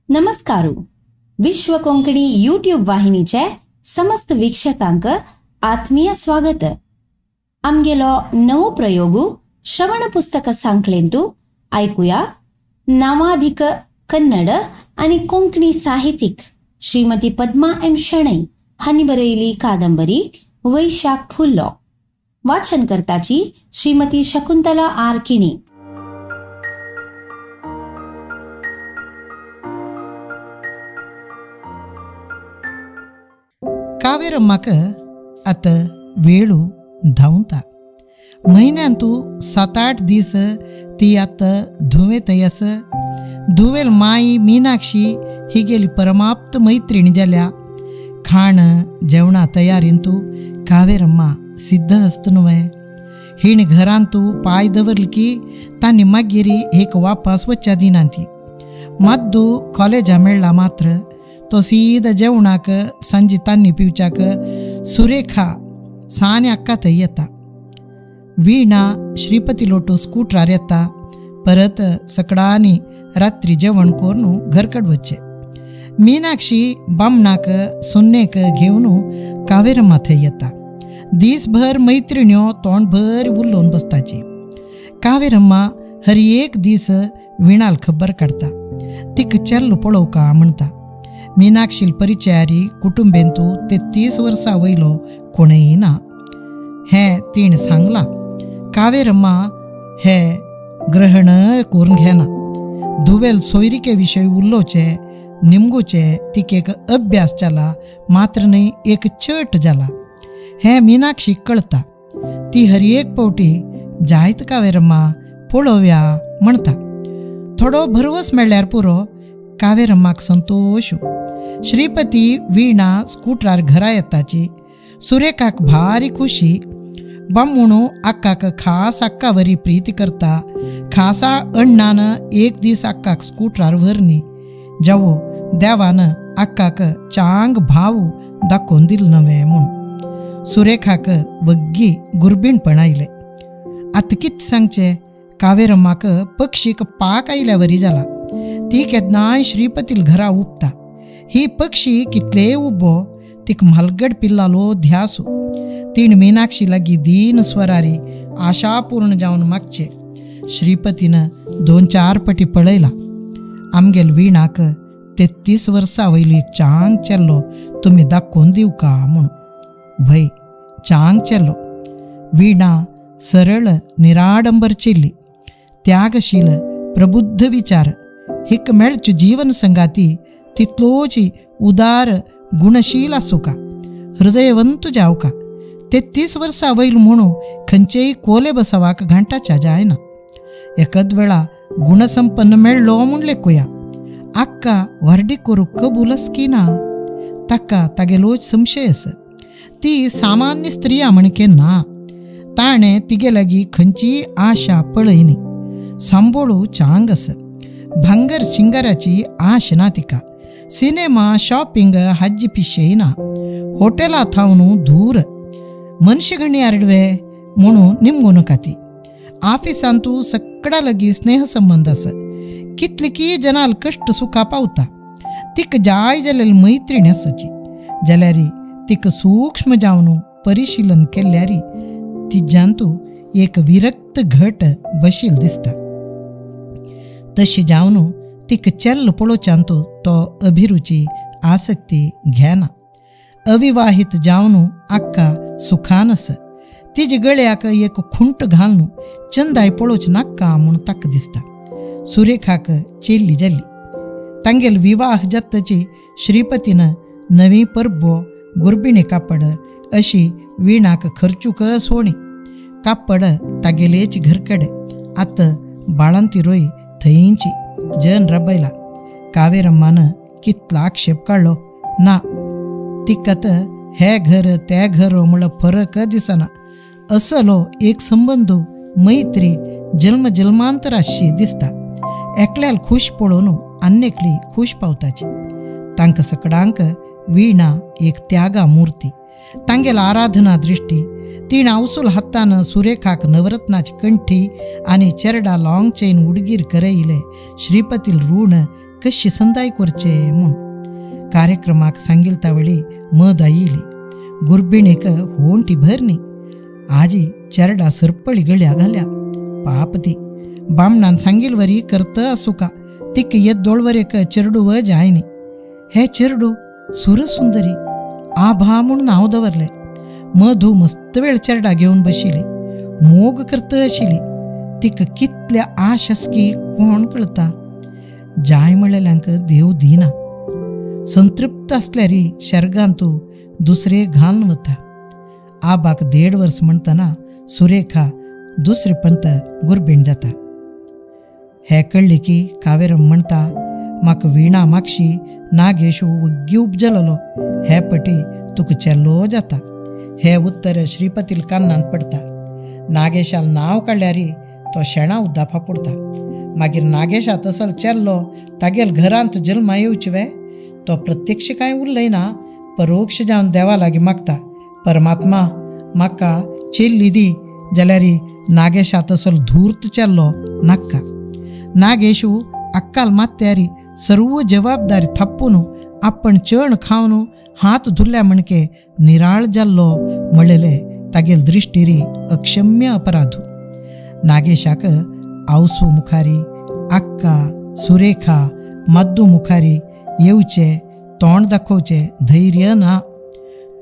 नमस्कार. विश्व कोंकणी यूट्यूब वाहिनीचे समस्त वीक्षकांक आत्मीय स्वागत. आमगेलो नवो प्रयोगु श्रवण पुस्तक सांखळेंतु आयकुया नावाधिक कन्नड आनी कोंकणी साहित्यिक श्रीमती पद्मा एम शणै हांणी बरयली कादंबरी वैशाख फुल्लो. वाचन करताची श्रीमती शकुंतला आर किणी. कावेरम्माक आतां वेळू धांवता. म्हयन्यांतू 7-8 दीस ती आतां धुवे थंय आसा. धुवेल माई मीनाक्षी ही गेली परमाप्त मैत्रीण जाल्या. खाण जेवणा तयारींतू कावेरम्मा सिद्धहस्त न्हय. हिण घरांतू पाय दवरली की तांणी मागीर एक वापस वच्च्या दिनांती. मद्दू कॉलेजा मेळ्ळा मात्र तो सीधा जेवणाक सांजी तांनी पिवच्याक सुरेखा साने अक्का थंय येता. वीणा श्रीपती लोटो स्कूटरार येता. परत सकडांनी रात्री जेवण करून घरकड वच्चें. मीनाक्षी बामणाक सुन्नेक घेवन कावेरम्मा थंय येता. दीसभर मैत्रिण्यो तोंडभर उलोवन बसताची. कावेरम्मा हर एक दीस विणाल खबर काडटा. तिका चेल्लो पळोवका म्हणटा. मीनाक्षील परिचयारी कुटुंबेंतू 33 वर्सां वयलो कोणय ना हें तिणें सांगलां. कावेरम्मा हे ग्रहण करून घेना. धुवेल सोयरिके विशय उलोवचें निमगुचें तिका एक अभ्यास जाला मात्र न्हय एक चट जाला हें मीनाक्षीक कळटा. ती हर एक पावटी जायत कावेरम्मा पळोवया म्हणटा. थोडो भरवस मेळ्ळ्यार पुरो कावेरम्माक संतोश. श्रीपती वीणा स्कूटरार घरा येताची. सुरेखाक भारी खुशी. बामणू अक्काक खास अक्का वरी प्रीती करता. खासा अण्णान एक दीस अक्काक स्कूटरार व्हरनी. जावो देवान अक्काक चांग भाव दाखोवन दिल नवें म्हूण. सुरेखाक वग्गी गुरबीणपण आयलें. आतां कितें सांगचें, कावेरम्माक पक्षीक पाक आयल्या वरी जाला. ती केन्नाय श्रीपतील घरा उबता. ही पक्षी कितलेय उबो तिका म्हालगड पिल्लालो ध्यासू. तिणें मीनाक्षी लागीं दीन स्वरारी आशापूर्ण जावन मागचें. श्रीपतीन 2-4 पटी पळयला. आमगेल वीणाक 33 वर्सां वयली चांग चेल्लो तुमी दाखोवन दिवका म्हूण. व्हय, चांग चेल्लो. वीणा सरळ निराडंबर चेल्ली. त्यागशील प्रबुद्ध विचार हिक मेळचो जीवन संगाती तितलोच उदार गुणशील आसूका, हृदयवंत जावका. 33 वर्सां वयल म्हणून खंयचेय कोले बसवाक घांटाच्या जायना. एकद वेळा गुणसंपन्न मेळ्ळो म्हूण लेखुया. आक्का व्हरडी करूंक कबूल की ना ताका तागेलोच संशय आसा. ती सामान्य स्त्रिया म्हणके ना. ताणें तिगे लागीं खंयचीय आशा पळयनी. सांबोळू चांग आसा. भांगर शिंगाराची आश ना तिका. सिनेमा शॉपिंग हाजी पिशेय ना. हॉटेला थावन दूर. मनशगणी आरडवे म्हणून निमगू नाका ती. ऑफिसांतू सगळ्या लागीं स्नेह संबंद आसा. कितली जनाल कश्ट सुखा पावता. तिका जाय जाल्यार मैत्रीण आसची जाल्यार तिका सूक्ष्म जावन परिशीलन केल्यार तिज्यांतू एक विरक्त घट बशील दिसता. तशी जावन तिका चेल्ल पळोवच्यांतू तो अभिरुची आसक्ती घेना. अविवाहित जावन आक्का सुखान आसा. तिजे गळ्याक एक खुंट घालून चंदाय पळोवच नाका म्हूण ताका दिसता. सुरेखाक चेल्ली जाली. तांगेल विवाह जातची श्रीपतीन नवी परबो गुरबिणी कापड अशी वीणाक खर्चूक सोणी कापड तागेलेच घरकडे. आतां बाळंती रोय थंयची जन रबयला. कावेरम्मान कितलो आक्षेप काडलो ना. तिका हे घर ते घर म्हणलो फरक दिसना. असलो एक संबंद मैत्री जल्म जल्मांतराशी दिसता. एकल्याल खूश पळोवन आन्नेकली खूश पावताची. तांकां सकडांक वीणा एक त्यागा मूर्ती. तांगेल आराधना दृष्टी. तिणें अवसूल हातान सुरेखाक नवरत्नाची कंठी आनी चेरडा लाँग चेन उडगीर करयले. श्रीपतील ऋण कशी संदाय करचे म्हूण. कार्यक्रमाक सांगील तावळी मद आयिली. गुरबिणीक होंटी भरनी. आजी चेरडा सरपळी गळ्या घाल्या. पाप ती बामणान सांगील वरी करत आसुका. तिक येद्दोळवरेक चेरडू जायनी. हे चेरडू सुरसुंदरी आभा म्हूण नांव दवरलें. मधू मस्त वेळ चेरडा घेवन बशिली. मोग करत आशिल्ली. तिका कितल्या आश आसकी कोण कळता. जाय म्हणलेल्यांक देव दिना. संतृप्त आसल्यारी शर्गांतू दुसरे घालून वता. आबाक 1.5 वर्स म्हणटना सुरेखा दुसरे पंत गुरबीण जाता. हे कळ्ळी की कावेरम म्हणटा म्हाका विणा मागशी नागेशू वग्गी उपजललो. हे पटी तुका चेल्लो जाता. हे उत्तर श्रीपतील कान्नांत पडता. नागेशाल नांव काडल्यारी तो शेणा उद्दा फापुडता. मागीर नागेशा तसल चेल्लो तागेल घरांत जल्मा येवचे वे. तो प्रत्यक्ष कांय उलयना, परोक्ष जावन देवा लागीं मागता, परमात्मा म्हाका चेल्ली दी जाल्यारी नागेशा तसल धूर्त चेल्लो नाक्का. नागेशू अक्काल मात्यारी सर्व जबाबदारी थापून आपण चण खावन हात धुल्ल्या म्हणके निराळ जाल्लो म्हणलेले तागेल दृष्टीरी अक्षम्य अपराधू. नागेशाक आवसू मुखारी अक्का सुरेखा मद्दू मुखारी येवचे तोंड दाखोवचे धैर्य ना.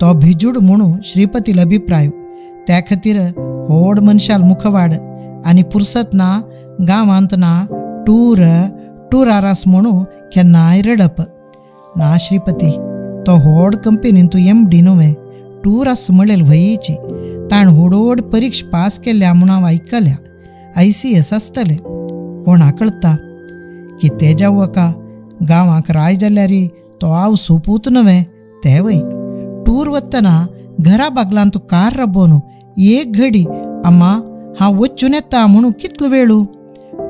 तो भिजूड म्हणून श्रीपतील अभिप्राय. त्या खातीर होड मनशाल मुखवाड आनी पुरसत ना गांवांत ना टूर टूरारास म्हणून केन्नाय रडप ना. श्रीपती तो होड कंपनीन तूं एम डी न्हय टूर आस म्हणलेल व्हयीची. ताण होडोड परीक्षा पास केल्या म्हूण हांव आयकल्या. ICS आसतले. कोणा कळता कितें जावं का. गांवाक राय जाल्यारी तो हांव सोपूत न्हय ते वय. टूर वतना घरा बागलान तूं कार राबोवन एक घडी अम्मा हांव वचून येता म्हणून कितलो वेळू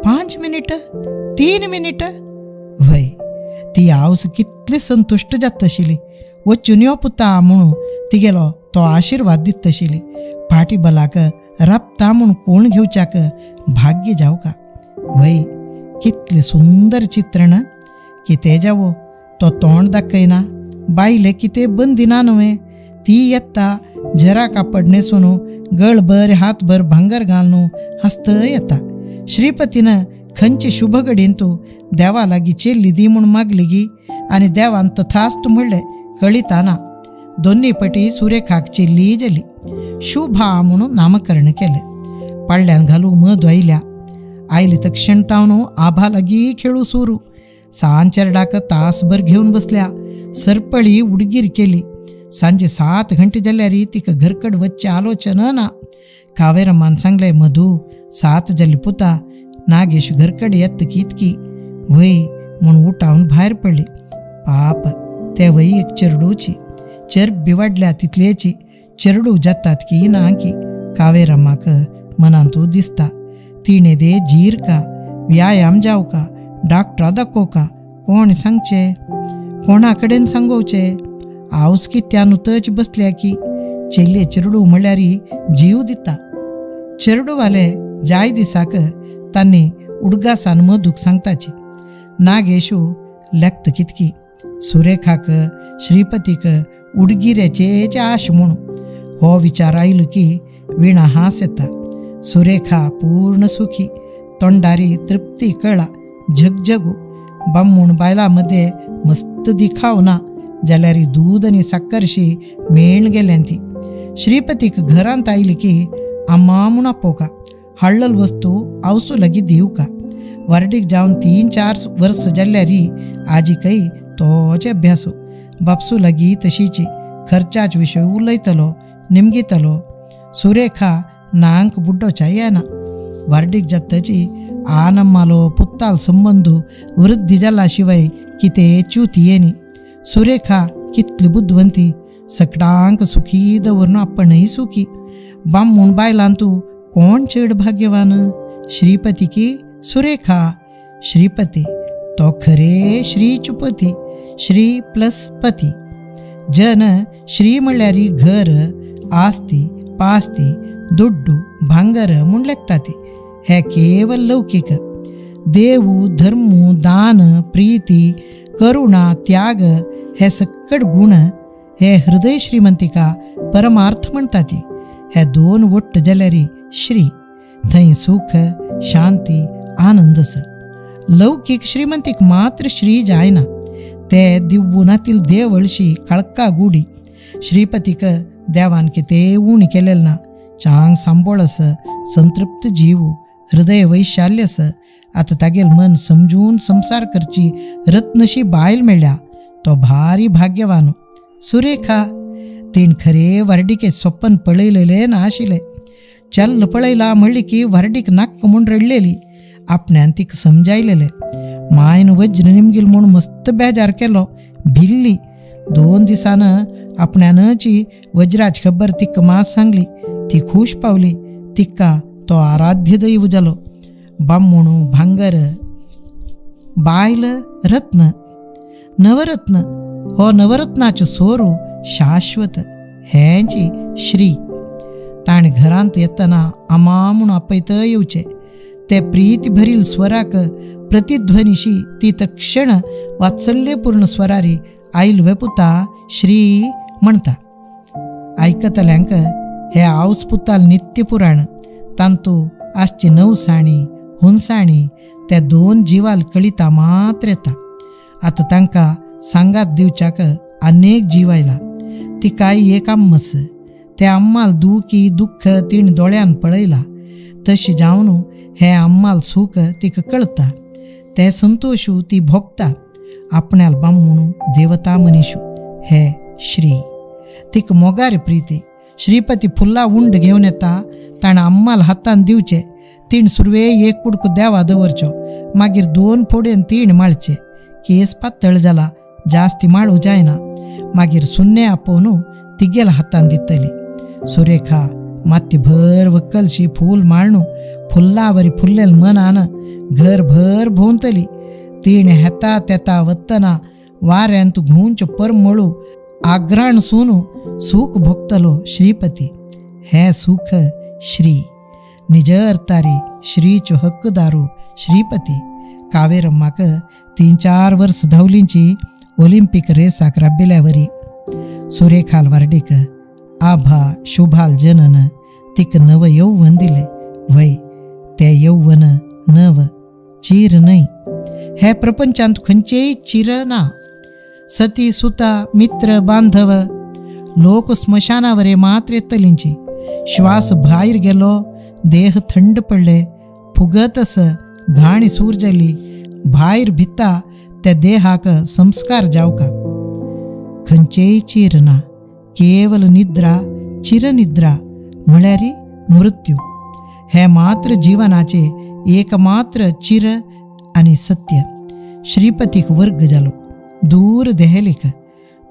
5 मिनिट 3 मिनिट वय. ती आवस कितली संतुश्ट जाता आशिल्ली. वचून यो पुता म्हणून तिगेलो तो आशिर्वाद दिता आशिल्ली. फाटी बलाक राबता म्हूण कोण घेवच्याक भाग्य जावका. वय कितलें सुंदर चित्रण. कितें जावो तो तोंड दाखयना. बायले कितें बंदिना न्हय. ती येता झरा कापड न्हेसून गळभर हातभर भांगर घालून हांसत येता. श्रीपतीन खंयचे शुभ घडीन तूं देवा लागीं चेल्ली दी म्हूण मागली गी आनी देवान तथास्तु म्हणलें कळिता ना. दोन्ही पटी सुरेखाक चेल्ली जाली. शुभा म्हणून नामकरण केलें. पाडल्यान घालू मधू आयल्या. आयली तक्षण तावन आभा लागीं खेळू सुरू. सान चेरडाक तासभर घेवन बसल्या. सरपळी उडगीर केली. सांजे 7 घंटे जाल्यारी तिका घरकड वच्चें आलोचन ना. कावेरम्मान सांगलें मधू 7 जाली पुता नागेश घरकड येत कितकी वय म्हूण उठावन भायर पडली. पाप ते वय एक चेरडूची चरबी वाडल्या तितलेची. चेरडू जातात की ना की कावेरम्माक मनांतू दिसता. तिणें दे जीर का व्यायाम जावका डॉक्टरा दाखोवका कोण सांगचे कोणा कडेन सांगोवचे. आवस कित्यानुतच बसल्या की चेल्ले चेरडू म्हणल्यारी जीव दिता. चेरडूवाले जाय दिसाक तांणी उडगासान मधूक सांगताची. नागेशू लेखत कितकी सुरेखाक श्रीपतीक उडगिऱ्याचेच आश म्हणून हो विचार आयलो की विणा हांस येता. सुरेखा पूर्ण सुखी तोंडारी तृप्ती कळा झगझगू. बामूण बायलां मदें मस्त दिखाव ना जाल्यार दूद आनी साकरशी मेळ गेल्यान ती. श्रीपतीक घरांत आयली की अम्मा म्हूण आपोवका. हाडलल वस्तू आवसू लागीं दिवका. वार्डीक जावन 3-4 वर्स जाल्यारी आजीकय तोच अभ्यासू. बापसू लागीं तशीची खर्चाच विशय उलयतलो निमगितलो. सुरेखा नांक बुड्डोच्या येना. वार्डीक जातची आनम्मालो पुत्ताल संबंदू वृद्धी जाला शिवाय कितें च्युती येनी. सुरेखा कितली बुद्धवंती सकडांक सुखी दवरून आपणय सुखी. बामूण बायलां तूं कोण चड भाग्यवान श्रीपती की सुरेखा. श्रीपती तो खरे श्री चुपती श्री प्लस पती. जन श्री म्हणल्यार घर आस्ती पास्ती दुड्डू भांगर म्हूण लेखता ती. हे केवल लौकीक. देवू धर्मू दान प्रीती करुणा त्याग हे सक्कड गुण हे हृदय श्रीमंतिका परमार्थ म्हणटात. हे दोन वट्ट जाल्यार श्री थंय सुख शांती आनंद आसा. लौकीक श्रीमंतीक मात्र श्री जायना, ते दिव्वुनातील देवळशी काळका गुडी. श्रीपतीक देवान कितें उणी केलेलें ना, चांग सांबोळ आस, संतृप्त जीव, हृदय वैशाल्य आस. आतां तागेल मन समजून संसार करची रत्नशी बायल मेळ्ळ्या, तो भारी भाग्यवान. सुरेखा तीण खरे व्हार्डिके सपन पळयलेलें ना आशिल्लें. चल्ल पळयला म्हणली की व्हार्डीक नाक्क म्हूण रडलेली. आपण्यान तिका समजायलेलें. मायन वज्र निमगील म्हूण मस्त बेजार केलो, भिल्ली. 2 दिसान आपण्यानची वज्राची खबर तिका मात सांगली. ती खूश पावली. तिका तो आराध्य दैव जालो. बामणू भांगर बायल रत्न नवरत्न हो नवरत्नाचो सोरो शाश्वत हेंची श्री. ताणें घरांत येतना आमा म्हूण आपयत येवचें. ते प्रीती भरील स्वराक प्रतिध्वनिशी ती तक्षण वात्सल्यपूर्ण स्वरारी आयल वेपुता श्री म्हणटा. आयकतल्यांक हे आवस पुताल नित्य पुराण तांतू आसची नवसाणी हुनसाणी त्या 2 जिवाल कळिता मात्र येता. आतां तांकां सांगात दिवच्याक अनेक जीव आयला. ती काय एक आम्मस ते आम्माल दुखी दुःख तिणें दोळ्यान पळयला. तशें जावन हें आम्माल सूख तिका कळता, ते संतोशू ती भोगता. आपण्याल बामणू देवता मनीशू हे श्री. तिका मोगारी प्रीती. श्रीपती फुल्ला उंड घेवन येता, ताणें आम्माल हातान दिवचें. तीण सुरवे एक कुडको देवा दवरचो, मागीर 2 फोडेन तीण माळचे. केस पातळ जाला, जास्ती माळू जायना. मागीर सुन्ने आपोवन तिगेल हातान दितली. सुरेखा माती भर वक्कलशी फूल माळणू फुल्लावरी फुल्लेल मनान घरभर भोंवतली. तीण हेता तेता वतना वाऱ्यांत घुंवचो परमळू आग्राण सून सूख भोगतलो श्रीपती. हें सूख श्री निज अर्थारी श्रीचो हक्कदारू श्रीपती. कावेरम्माक 3-4 वर्स धांवलींची ऑलिम्पिक रेसाक राबिल्यावरी. सुरेखाल वार्डीक आभा शुभाल जनन तिक नव यौवन दिलें. वय ते यौवन नव चीर न्हय. हे प्रपंचांत खंयचेय चीर ना. सती सुता मित्र बांधव लोक स्मशानावरे मात्र येतलींची. श्वास भायर गेलो, देह थंड पडले, फुगत आस, घाण सूर जाली, भायर भिता त्या देहाक संस्कार जावका. खंयचेय चीर ना, केवल निद्रा चिरनिद्रा म्हळ्यार मृत्यू. हे मात्र जीवनाचे एकमात्र चिर आनी सत्य. श्रीपतीक वर्ग जालो दूर देहलीक.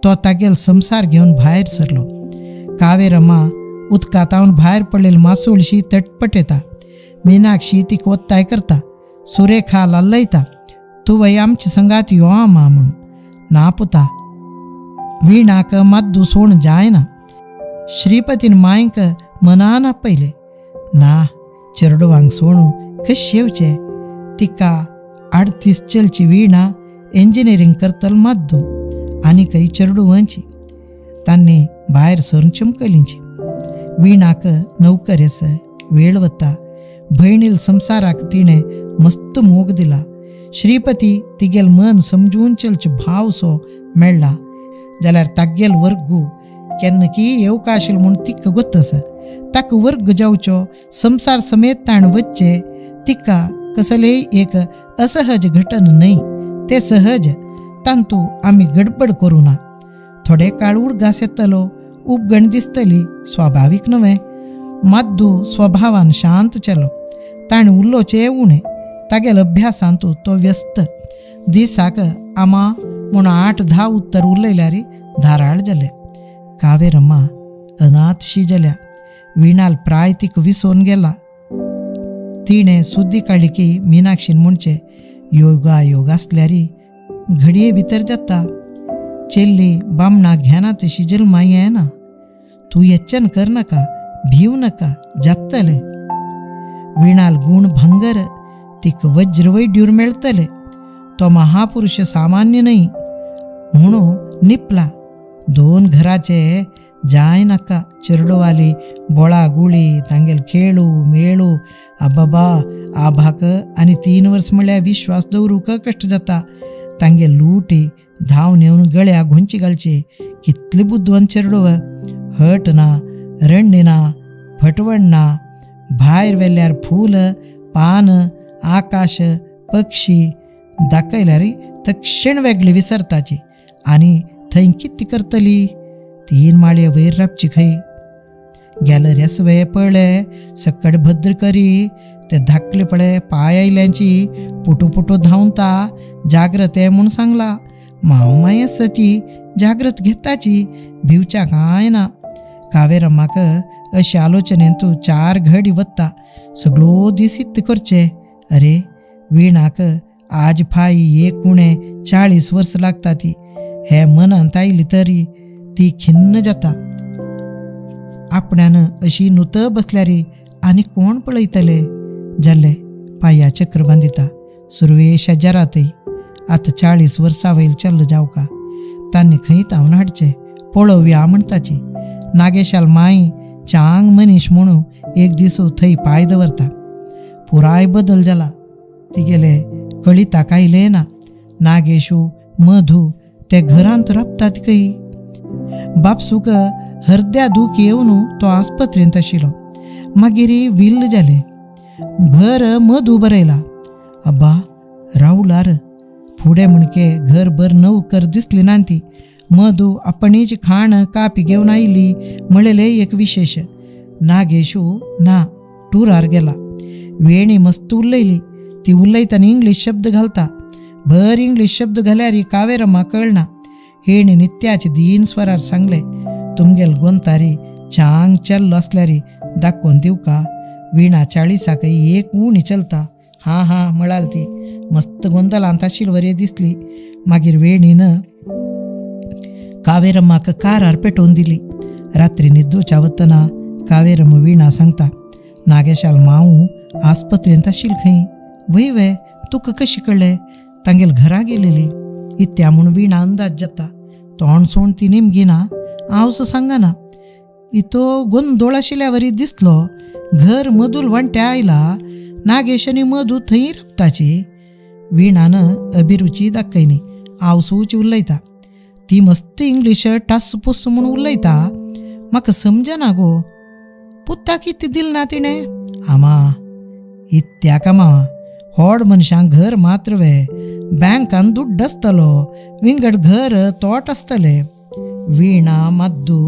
तो तागेल संसार घेवन भायर सरलो. कावेरम्मा उदकांत भायर पडलेली मासोळशी तटपटेता. मिनाक्षी तिका ओत्ताय करता. सुरेखा लाल्लयता, तूं वय आमचे संगात यो आमा म्हूण. ना पुता, विणाक माद्दू सोण जायना. श्रीपतीन मांयक मनान आपयलें. ना चेरडुवांक सोणू कशें येवचें. तिका 38 चलची विणा इंजिनियरींग करतल माद्दू आनीकय चेरडुवांची. तांणी भायर सरून चमकलींची. विणाक नोकर आस, वेळ वता. भयणील संसाराक तिणें मस्त मोग दिला. श्रीपती तिगेल मन समजून चलचे भाव सो मेळ्ळा जाल्यार तागेल वर्गू केन्ना की येवका आशिल्लो म्हूण तिका गोत आसा. ताका वर्ग जावचो, संसार समेत ताण वचचें तिका कसलेय एक असहज घटन न्हय, ते सहज. तांतू आमी गडबड करूं ना. थोडे काळ उडगास येतलो, उपगण दिसतली, स्वाभावीक न्हय. माद्दू स्वभावान शांत चलो. ताणें उलोवचें उणें. तागेल अभ्यासांतू तो व्यस्त. दिसाक आमा म्हूण 8-10 उत्तर उलयल्यार धाराळ जालें. कावेरम्मा अनाथशी जाल्या. विणाल प्राय तिका विसोवन गेला. तिणें सुद्दी काडली की मिनाक्षीन म्हणचें योगा योग आसल्यार घडये भितर जाता. चेल्ली बामणाक घेना तशी जल्मा येना. तूं यच्चन कर नाका, भिव नाका, जातलें. विणाल गुण भांगर. तिका वज्र वैड्यूर मेळटले. तो महापुरुष सामान्य न्हय म्हणून निपला. दोन घराचे जाय नाका चेरडुवाली बोळा गुळी तांगेल खेळू मेळू आबाबा आभाक आनी 3 वर्स म्हळ्यार विश्वास दवरूंक कश्ट जाता. तांगे लुटी धांवन येवन गळ्या घोंची घालची. कितले बुद्धवंत चेरडुव, हट ना, रण्य ना, फटवण ना. भायर वेल्यार फूल पान आकाश पक्षी दाखयल्यार तक्षण वेगळी विसरताची. आनी थंय कितें करतली? 3 माळये वयर राबची खंय. गॅलरी सवे पळय सकट भद्र करी ते धाकले पळे पाय आयल्यांची पुटू पुटू धांवता जाग्रत म्हूण सांगला. माव माय आसा ती जाग्रत घेताची, भिवच्या कांय ना. कावेरम्माक अशे आलोचनेन तूं 4 घडी वत्ता सगळो दीस इत्त करचे. अरे विणाक आज फाय 1 उणे 40 वर्स लागता ती. हे मनांत आयली तरी ती खिन्न जाता. आपण्यान अशी नुत बसल्यारी आनी कोण पळयतले जाल्ले. पांया चक्र बांदिता सुरवे शेजारातय. आतां 40 वर्सां वयल चल्ल जावका. तांणी खंय धांवन हाडचे पळोवया म्हणटाची. नागेशाल माई चांग मनीस म्हणून एक दीस थंय पांय दवरता. पुराय बदल जाला. तिगेले कळिता कायले ना. नागेशू मधू ते घरांत राबतात खंय. बापसूक हरद्या दूख येवन तो आस्पत्रेंत आशिल्लो. मागीर विल्ल जालें. घर मधू बरयला. अब्बा रावलार फुडें म्हणके घरभर नवकर दिसली ना ती. मधू आपणीच खाण कापी घेवन आयली म्हणलें एक विशेश. नागेशू ना टुरार गेला. वेणी मस्त उलयली. ती उलयतना इंग्लीश शब्द घालता. भर इंग्लीश शब्द घाल्यार कावेरम्मा कळना. हेणी नित्याचे दीन स्वरार सांगले, तुमगेल गोंतारी चांग चल्लो आसल्यारी दाखोवन दिवका. विणा 40 एक उणी चलता. हां हां म्हणाल ती. मस्त गोंदलांत आशिल्ली दिसली. मागीर वेणीन कावेरम्माक कारार पेटोवन दिली. रात्री न्हिदूच्या वतना कावेरम्मा विणा सांगता, नागेशाल माऊ आस्पत्रेंत आशिल्ली खंय. वय वे तुका कशी कळ्ळें? तांगेल घरा गेलेली. इत्या म्हूण विणा अंदाज जाता. तोंड सोण ती निमगिना हांव सांगना. इतो गोंदोळ आशिल्ल्या वरी दिसलो. घर मधूल वांट्या आयला. नागेश आनी मधू थंय राबताची. विणान अभिरुची दाखयनी. आवसूच उलयता. ती मस्त इंग्लीश टास पुस म्हूण उलयता. म्हाका समजना गो. पुताक कितें दिल ना तिणें? आमा इत्याक मामा होड मनशांक घर मात्र वे बँकान दुड्ड आसतलो, विंगड घर तोट आसतले. विणा माद्दू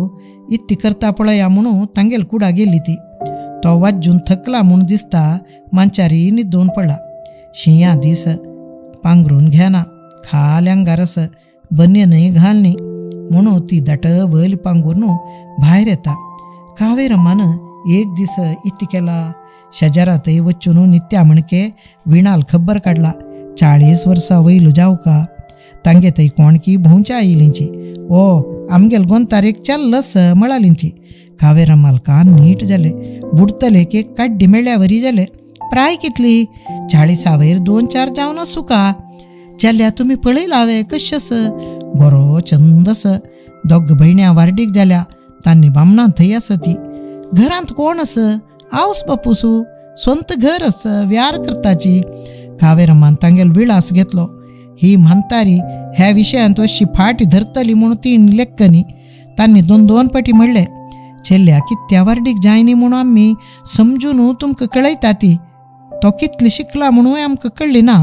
इत्ती करता पळया म्हणून तांगेल कुडा गेली ती. तो वाजून थकला म्हूण दिसता मांचारी न्हिदून पडला. शिंया दीस पांगरून घेना, खाल अंगार आस, बन्यनय घालनी म्हणून ती दाट वयल पांगूरून भायर येता. कावेरम्मान एक दीस इत्ती केला. शेजारातय वचून नित्या म्हणके विणाल खबर काडला. 40 वर्सां वयलो जावका. तांगे थंय कोणकी भोंवच्या आयिल्लींची. ओ आमगेल गोंतार एक चल्लस म्हळालींची. कावेरम्माल कान नीट जाले. बुडतले एक काड्डी मेळ्ळ्या वरी जाले. प्राय कितली? 40 वयर 2-4 जावन आसूं का. चल्या तुमी पळयला वे कशें आस? गोरो चंद आस. दोग भयण्या वार्डीक जाल्या. तांणी बामणां थंय आसा ती. घरांत कोण आस? आवस बापूसू. स्वंत घर आस, व्यार करताची. कावेरम्मान तांगेल विळास घेतलो. ही म्हातारी ह्या विशयांत अशी फाट धरतली म्हूण ती लेखकनी. तांणी 2-2 पटी म्हणले, चेल्या कित्या वार्डीक जायनी म्हूण आमी समजून तुमकां कळयता ती. तो कितली शिकला म्हणून आमकां कळ्ळी ना.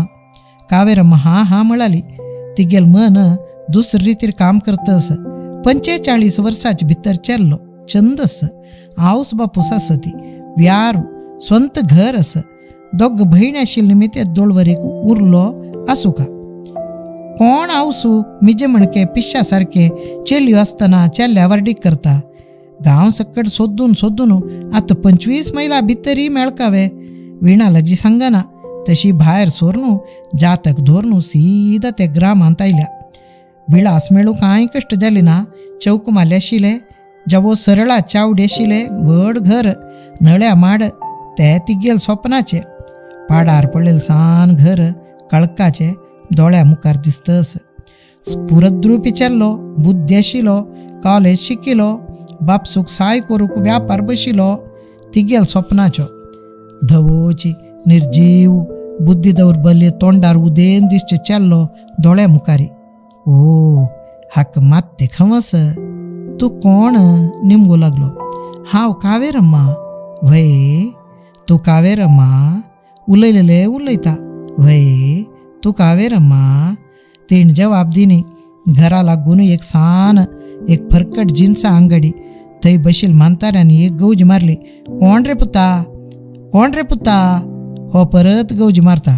कावेरम्मा हां हां म्हळाली. तिगेल मन दुसरे रितीर काम करता आस. 45 वर्साचे भितर चेल्लो चंद आस, आवस बापूस आसा ती, व्यारू, स्वंत घर आस. दोग भयण आशिल्ले निमित्त दोळवरेक उरलो आसूं का. कोण आवसू मिजे म्हणके पिश्या सारके चेल्यो आसतना चेल्ल्या वार्डीक करता. गांव सकट सोदून सोदून आतां 25 मैलां भितरय मेळकावे. विणा लागीं सांगना. तशी भायर सोरनू जातक धोरनू सीधा ते ग्रामांत आयल्या. विळास मेळूं कांय कश्ट जाले ना. चौक मारले आशिल्ले, जवो सरळा चावडी आशिल्ले, व्हड घर, नळ्या माड, ते तिगेल सोपनाचे. पाडार पडलेलें सान घर कळकाचें दोळ्या मुखार दिसतस. स्फुरद्रुपी चेल्लो, बुद्धी आशिल्लो, कॉलेज शिकिलो, बापसूक साय करूंक व्यापार बशिल्लो तिगेल स्वप्नाचो. धवोची निर्जीव बुद्धी दौर्बल्य तोंडार उदेन दिसचे चेल्लो दोळ्या मुखारी. ओ हाका मात्ते खंवस तूं कोण निमगो लागलो. हांव कावेरम्मा. व्हय तूं कावेरम्मा? उलयलेले उलयता. व्हय तूं कावेरम्मा? तेण जवाब दिनी. घरा लागून एक सान एक फरकट जिन्सा अंगडी. थंय बशील म्हाताऱ्यान एक गौज मारली. कोण रे पुता, कोण रे पुता? हो परत गौज मारता.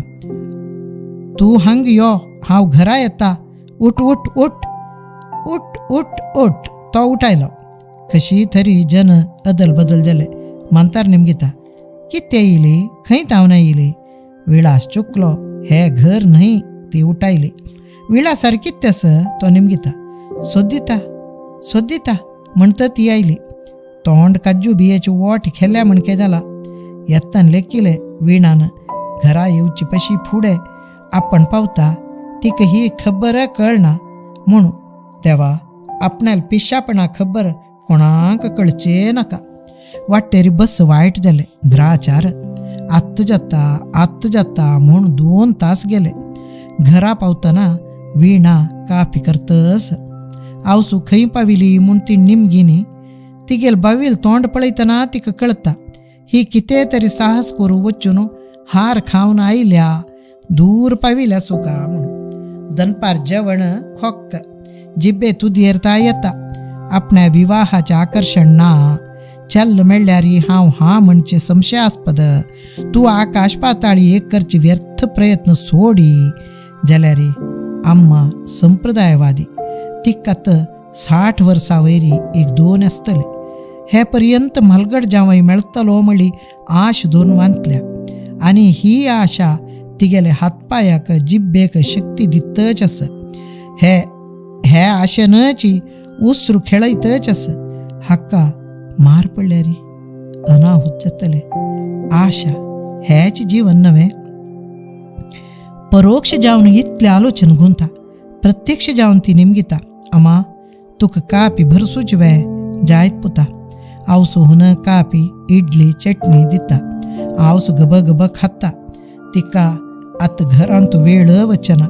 तूं हांग यो, हांव घरा येता. उठ उठ उठ उठ उठ उठ. तो उठायलो. कशी थरी जन अदल बदल जाले. म्हातार निमगिता, कितें येयली, खंय तावना येयली? विळास चुकलो, हे घर न्हय. ती उठायली. विळा सारकीच तेस तो निमगिता. सोदिता सोदिता म्हणटा ती आयली. तोंड काजू बियेची वोट खेल्या म्हणके जाला. येत्तान लेखिले विणान घरा येवची पशी फुडें आपण पावता तिका ही खबर कळना म्हूण. देवा, आपणाल पिशापणा खबर कोणाक कळचे नाका. वाटेरी बस वायट जाले. ग्राचार आत्त जाता आत्त जाता म्हूण 2 तास गेले. घरा पावतना वीणा काफी करतस. आवसू खंय पाविली म्हूण ती निमगिनी. तिगेल बावील तोंड पळयतना तिका कळता ही कितें तरी साहस करूं वचून हार खावन आयल्या, दूर पाविल्या सुका म्हूण. दनपार जेवण खोक्क जिब्बे तुदयेर ता येता. आपण्या विवाहाचें आकर्शण ना. चल मेळ्ळ्यार हांव हा म्हणचे संशयास्पद. तूं आकाश पाताळी एक करचे व्यर्थ प्रयत्न सोडी जाल्यार अम्मा संप्रदायवादी. तिका आतां 60 वर्सां वयरी एक 2 आसतले. हे पर्यंत म्हालगड जावंय मेळटलो म्हळी आश धरून वांतल्या आनी ही आशा तिगेले हातपायाक जिब्बेक शक्ती दितच आस. हे हे आशेनच उसरू खेळयतच आस. हाका मार पडल्यारी अनाहूत जातले. आशा हेच जीवन नव्हे. परोक्ष जावन इतलें आलोचन गुंता, प्रत्यक्ष जावन ती निमगिता. अम्मा तुका कापी भरसूच वे जायत पुता. आवसू हुन कापी इडली चटणी दिता. आवसू गब गब खाता. तिका आतां घरांत वेळ वचना.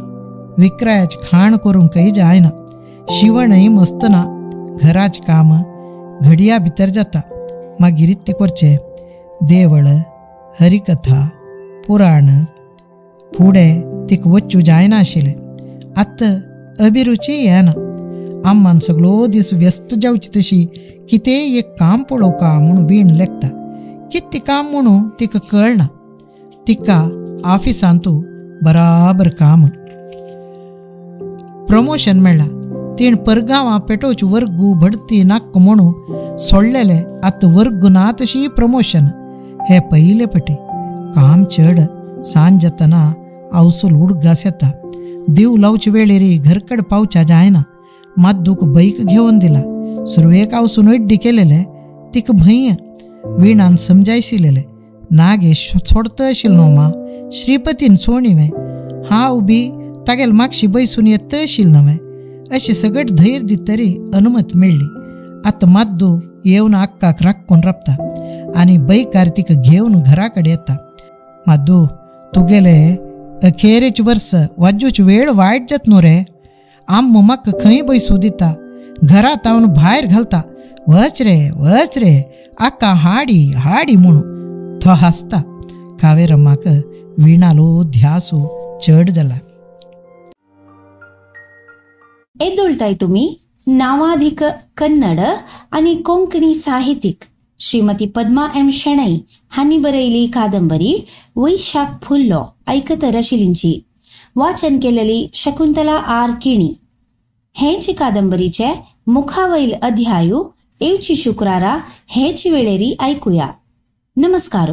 विक्रयाचें खाण करूंकय जायना. शिवणय मस्त ना. घराचें काम घडया भितर जाता. मागीर इतलें करचें देवळ, हरिकथा, पुराण. फुडें तिका वच्चू जायना आशिल्लें. आतां अभिरुची येना. अम्मान सगळो दीस व्यस्त जावची तशी कितेंय एक काम पळोवका म्हूण वीण लेखता. कितें काम म्हणून तिका कळना. तिका ऑफिसांतू बराबर काम प्रमोशन मेळ्ळां. तेण परगांवां पेटोवची वर्गू भडती नाक्क म्हणून सोडलेले. आतां वर्गू ना तशी प्रमोशन. हे पयले पटी काम चड. सांज जातना आवसूल उडगास येता. दीव लावचे वेळेरी घरकड पावच्या जायना. माद्दूक बैक घेवन दिला. सुरवेक आवसून अड्डी केलेले तिका भंय. वीणान समजायशिलेले नागेश सोडत आशिल्लो न्हू मा, श्रीपतीन सोणीवें, हांव बी तागेल मागशी बैसून येत आशिल्लो न्हय. अशी सगट धैर्य दित तरी अनुमत मेळ्ळी. आतां माद्दू येवन आक्काक राखून राबता आनी बैकार तिका घेवन घरा कडेन येता. माद्दू तुगेले अखेरेच वर्स वाजूच वेळ वायट जात न्हू रे. आम्म म्हाका खंय बैसू दिता, घरा तावन भायर घालता. वच रे वच रे आक्का हाडी हाडी म्हणून तो हांसता. कावेरम्माक वीणालो ध्यासो चड जाला. एदोळताय तुमी नावाधिक कन्नड आनी कोंकणी साहित्यिक श्रीमती पद्मा एम शेणै हांणी बरयली कादंबरी वैशाख फुल्लो ऐकतर आशिल्लींची. वाचन केलेली शकुंतला आर किणी. हेची कादंबरीचे मुखावैल अध्यायू येवची शुक्रारा हेची वेळेरी ऐकूया. नमस्कार.